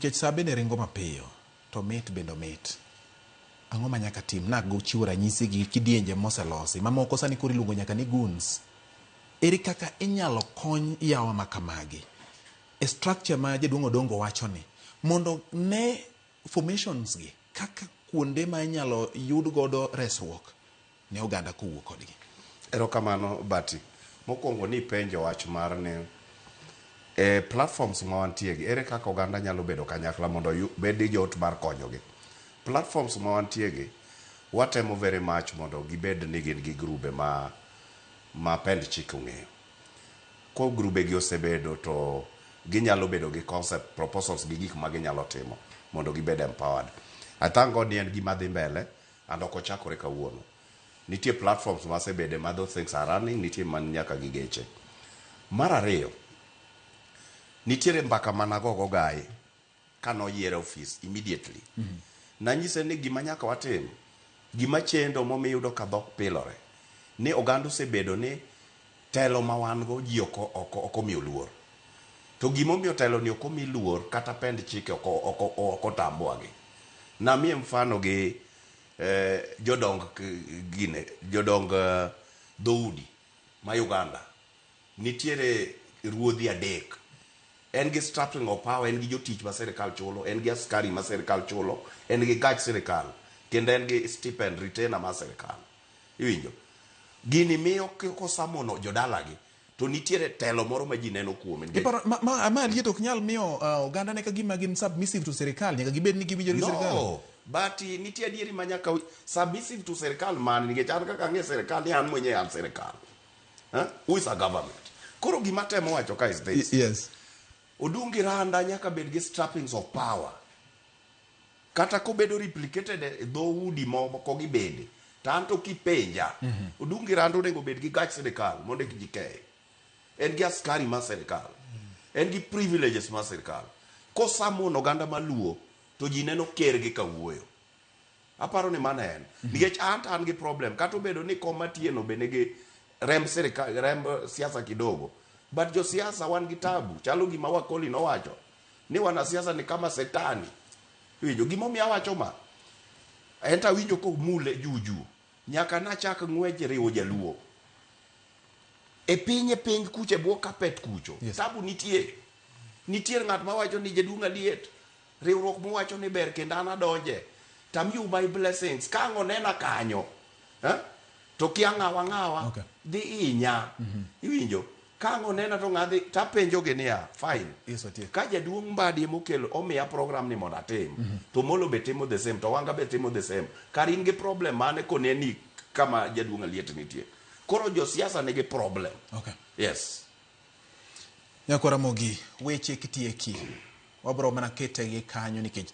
Nikech sa bende ringo mapiyo, to mit bende omit. Ang'o ma nyaka tim? Nago chiwo ranyisi gi kidienje moselosi. Mamoko sani koro iluongo nyaka ni goons. Ere kaka inyalo kony yawa ma kamagi e structure ma jaduong' Odongo wacho ni mondo ne formations gi kaka kuonde ma inyalo yud godo resruok ne oganda kowuok kodgi? Erokamano Bati. Mokwongo ni ipenjo wach mar ni e platforms ma wantie gi, ere kaka oganda nyalo bedo kanyakla mondo bed yot mar konyogi. Platforms ma wantie gi, watemo very much mondo gibed ni gin gi grube ma pend chik ong'eyo. Ko grube gi osebedo to ginyalo bedo gi concept, proposals gi gik ma ginyalo timo mondo gibed empowered. I thank God ni en gima dhi mbele and ok ochakore kawuono. Nitie platforms ma osebede ma those things are running, nitie man nyaka gi geche. Mar ariyo, nitiere mbaka managogo Gai kanoyiere office immediately. Nanyise ni gima nyaka watim, gima chendo momiyo iyudo ka dhok pilore, ni oganda osebedo ni telo ma wan go ji ok omiyo luor. To gimomiyo telo ni ok omi luor kata pend chike ok otambwagi. Namiye mfano gi jodong gine, jodong dhoudi ma Uganda. Nitiere ruodhi adek. En gi strapping of power, en gi jotich ma sirikal chulo, en gi askari ma sirikal chulo, en gi gach sirikal, kendo en gi stipend retainer mar sirikal. Iwinjo? Gini miyo kosamono jodalagi, to nitiere telo moro ma ji neno kuome. Iparo, ma liet ok nyal miyo oganda ne ka gima gin submissive to sirikal, nyaka gibed ni giwinjo gi sirikal. No, but nitie adieri ma nyaka submissive to sirikal mane nikech an kaka ang'e sirikal ni an mwenyewe an sirikal. Huh? Who is a government? Koro gima temo wacho ka is this. Odungi Randa nyaka bed gi strappings of power. Kata kobedo replicated e dhoudi moko gi bende. To an to kipenja, Odungi Randa onego bed gi gach sirikal mondo ji keye. En gi askari mar sirikal. En gi privileges mar sirikal. Kosamon oganda maluo, to ji neno ker gi kawuoyo. Aparo ni mano en. Nikech an to an gi problem. Kata obedo ni kom matieno be nigi remb sirikal, remb siasa kidogo. But josiasa wan gi tabu. Chalo gima Wakoli nowacho. Ni wanasiasa ni kama setani. Iwinjo, gimomiyo awacho ma. En to awinjo komule juju. Nyaka nachak ng'wej riwo jaluo. E piny kucho, e bwo carpet kucho. Tabu nitie. Nitie ng'at mawacho ni jaduong' aliet. Riwruok muwacho ni ber kendo an adonje. Tamiu my blessings. Ka ang' onena kanyo. Eh? To kia ng'awa ng'awa. Dhi inya. Iwinjo? Ka ang' onena to ng'a dhi tapenjo gi niya, fine. Yes, Otieno. Ka jaduong' Mbadi emokelo omiya program ni mondo atim. To Molo be timo the same, to Wanga be timo the same. Kar in gi problem mane koneni kama jaduong' aliet nitie. Koro josiasa nigi problem. Yes. Nyakwara Ramogi, weche kitieki. Wabro mana kete gi kanyo nikech